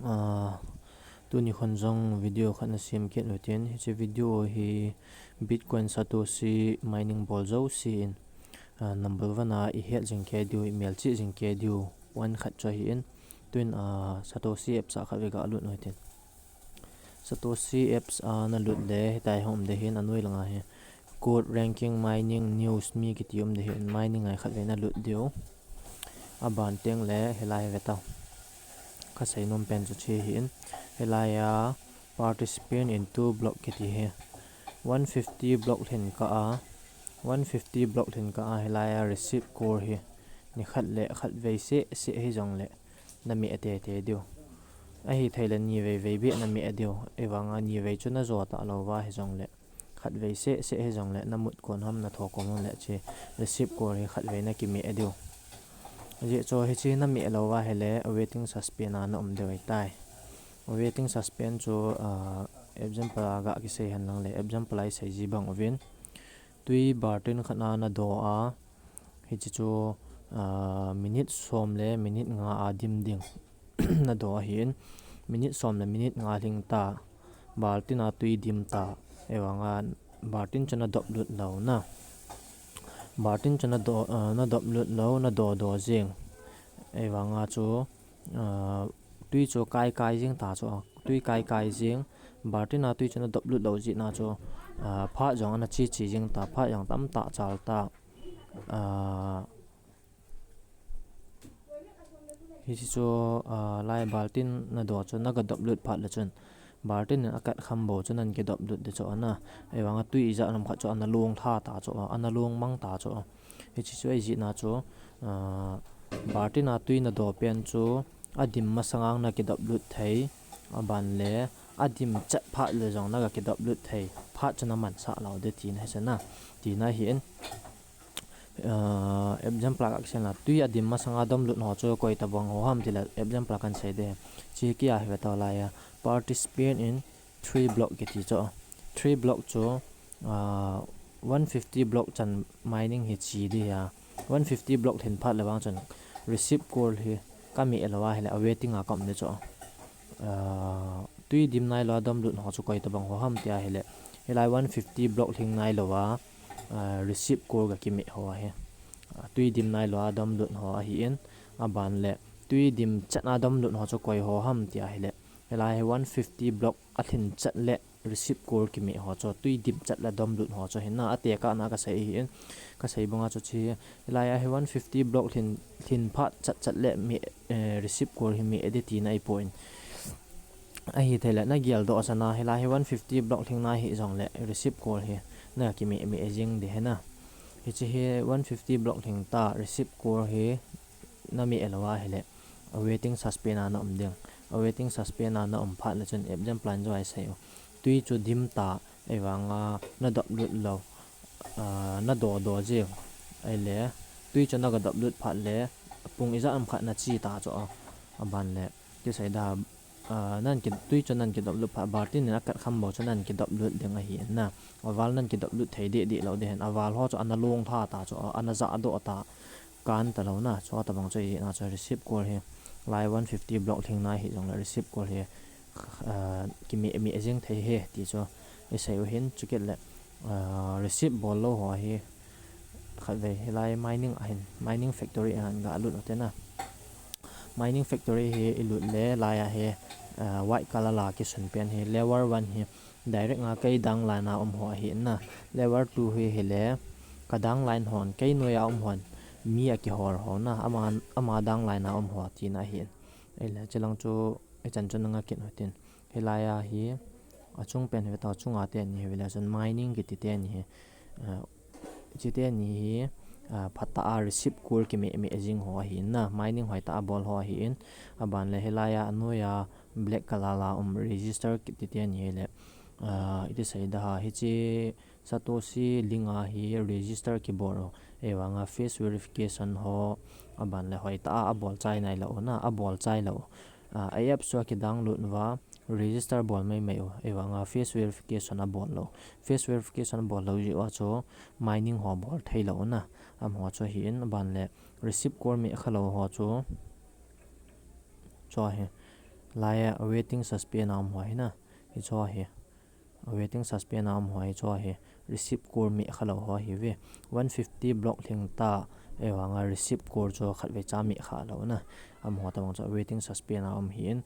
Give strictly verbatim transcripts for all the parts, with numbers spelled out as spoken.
Ah, tuni khun jong video khat na sem kit u tin, hiche video hi Bitcoin Satoshi mining bol jouse in, ah, number one a i het jing kei diu, i melchih jing kei diu, one khat chu ahi in, tuin, ah, Satoshi apps a khat vei ga lut u tin. Satoshi apps a na lut le, hitia hi um ding ahin, anoi langa hi Code Ranking Mining News mi kiti um ding ahin, mining a khat vei na lut diu. Aban teng le, hilai hi ve tau. Ka sei nom pen chu hiche ahin. Hilai a participant in two block kiti hi. One fifty block lhin kah a. One fifty block lhin kah a, hilai a receive call hi. Ni khat le khat vei seh seh hi jong le. Na meh tei tei diu. Ahithei le ni vei vei beh na meh diu. Ahivanga ni vei chu na jo talou va hi jong le. Khat vei seh seh hi jong le, na mut kon ham na tho kon ham le hiche receive call hi khat vei na kimeh diu. Ajeh chu hiche na meh lou va ahile, awaiting suspend a na um diu ahitai. Awaiting suspend chu, ah, example a ga kisei hen lang le, example a i sei ji bang uvin. Tui bartin khat na na do a, hiche chu, ah, minute som le minute nga a dim ding. Na do ahin, minute som le minute nga lhing ta, bartin a tui dim ta, ahivanga bartin chu na dop lut lou na. Bartin chu na do, ah, na dop lut lou, na do do jing. Ahivanga chu, ah, tui chu kai kai jing ta chu, tui kai kai jing. Bartin a tui chu na dop lut lou jeh na chu, ah, phat jong ana chi chi jing ta, phat jong tam ta chal ta. Ah, Hiche chu, ah, lai bartin na do chu na ga dop lut phat le chun. Bartin in a kat kham bou chu nan kidop lut ding chu ana. Ahivanga tui ijat lam khat chu ana long lha ta chu, ana long mang ta chu. Hiche chu ahi jeh na chu, ah, bartin a tui na do pen chu a dim masang a na kidop lut thei. Aban le a dim chat phat le jong na ga kidop lut thei. Phat chu na mansah lou ding tina hiche na. Tina ahin. Ah, example a ka sei na, tui a dim masang a dom lut ho chu koi tabang ho ham ti le example a kan sei ding. Hiche kia hi ve tau lai a, participant in three block kiti chu. Three block chu, ah, one fifty block chan mining hi chi ding ahi. One fifty block lhin phat le vang chun receive call hi ka meh lou va ahile awaiting a ka um ding chu. Ah, tui dim nailou a dom lut ho chu koi tabang ho ham ti ahile. Hilai one fifty block lhing nailou va, ah, receive call ga kimeh ho ahi. Ah, tui dim nailou a dom lut ho ahin, aban le tui dim chat a dom lut ho chu koi ho ham ti ahile. Hilai hi one fifty block a lhin chat le receive call kimeh ho chu tui dim chat le dom lut ho chu ahin na, a tekah na ka sei ahin, ka sei banga chu hiche, hilai a hi one fifty block lhin, lhin phat chat chat le meh, eh, receive call hi meh ding tina ahi poi. Ahithei le na gel doh sa na, hilai hi one fifty block lhing na hi jong le receive call hi na kimeh meh jing ding ahi na. Hiche hi one fifty block lhing ta receive call hi na meh lou va ahile, awaiting suspend a na um ding. Awaiting suspend a na um phat le chun example a chu i sei u. Tui chu dim ta, ahivanga na dop lut lou, ah, na do do jing. Ahile, tui chu na ga dop lut phat le, pung ijat lam khat na chi ta chu a, aban le, ti sei da, ah, nan ki, tui chu nan kidop lut phat, bartin in a kat kham bou chu nan kidop lut ding ahi na. Aval nan kidop lut thei deh deh lou ding ahin, aval ho chu ana long lha ta chu, ana ja doh ta. Kan talou na, chu tabang chu ahi na chu receive call hi. Lai one fifty block lhing na hi jong le receive call hi, ah, kimeh meh jing thei ahi ti chu i sei u ahin, chukit le, ah, receive bol lou ho hi khat vei, hilai mining ahin, mining factory a hin ga lut u te na. Mining factory hi i lut le, lai a hi, ah, white color la kisun pen hi, level one hi, direct a kei downline a um ho ahi na. Level two hi hile, ka downline hon, kei noi a um hon, mi a kihol ho na, ama, ama downline a um ho tina ahi. Ahile, hiche lang chu, i chan chu na nga kit u tin. Hilai a hi, achung pen hi ve tau, chunga teni hi ve le chun mining kiti teni hi, ah, hiche teni hi, ah, phatah a receive call kimeh meh jing ho ahi na, mining hoitah a bol ho ahin, aban le hilai a anoi a black color la um register kiti teni hi le, ah, iti sei da ha, hiche Satoshi link a hi register kibol u, ahivanga face verification ho, aban le hoitah a abol chai nailou na, abol chai lou. Ah, a apps chu a kidownload uva, register bol mai mai u, ahivanga face verification abol lou. Face verification abol lou jeh uva chu mining ho bol thei lou na, amaho chu ahin, aban le receive call meh kha lou ho chu, chu ahi. Lai a waiting suspend a um ho hi na, hicho hi. Waiting suspend a um ho hicho hi. Receive call meh kha lou ho hi ve. One fifty block lhing ta, ahivanga receive call chu khatvei cha meh kha lou na. Amaho tobang chu waiting suspend a um hi in.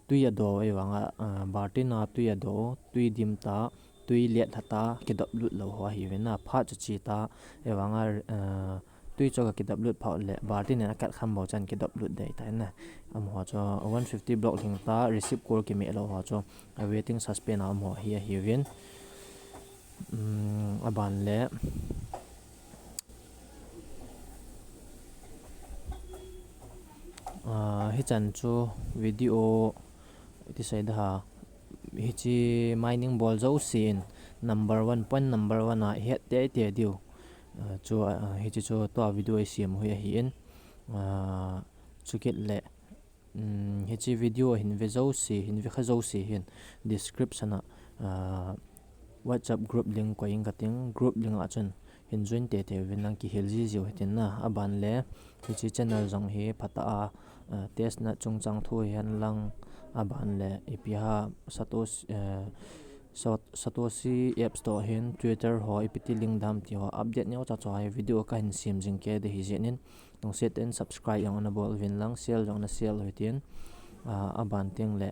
Tui ado, ahivanga, ah, baltin a tui ado, tui dim ta, tui let lha ta, kidop lut lou ho hi ve na. Phat chu chi ta, ahivanga, ah, tui chu ka kidop lut phat le, baltin in akat kham bou chan kidop lut dei ta na. Amaho chu one fifty block lhing ta, receive call kimeh lou ho chu, a waiting suspend a um ho hi ahi vin. Um, aban le, ah, hichan chu video, iti sei da ha, hichi mining bol jouse in number one, point number one a het teitei diu. Ah, chu, ah, hichi chu tua video i siam hui ahi in. Ah, chukit le, um, hichi video hin ve jouse, hin ve kha jouse hin description a, ah, WhatsApp group link koi ing kating, group link a chun hin join teitei uvin lang kihil jiu hitin na. Aban le, hichi channel jong hi phatah a, ah, test na chungchang thu hihen lang, aban le, ipi ha Satoshi, eh, Sat-, Satoshi apps toh hin Twitter ho ipi ti link dam ti ho update neocha chu hi video kahin siam jing kei ding hi jeh in, lungset in subscribe jong ana bol uvin lang, share jong ana share u hitin, ah, aban teng le,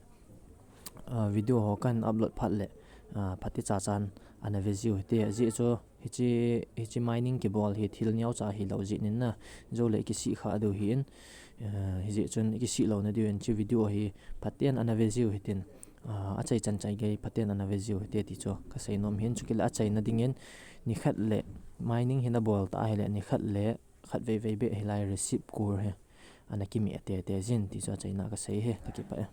ah, video ho kahin upload phat le, ah, phatecha chan ana ve jiu hite. Ajeh chu hichi, hichi mining kibol hi thil neocha hilou jeh in na, jou le kisih kha diu hi in, ah, hijeh chun kisih louna diu in hichi video hi phaten ana ve jiu hitin, ah, achaichan chaigei phaten ana ve jiu hite ti chu kasei nom hin. Chukit le achaina ding in, nikhat le mining hi na bol ta hile, nikhat le khatvei vei beh hilai receive call hi ana kimeh teitei jin ti chu achaina kasei hi, kakipah e.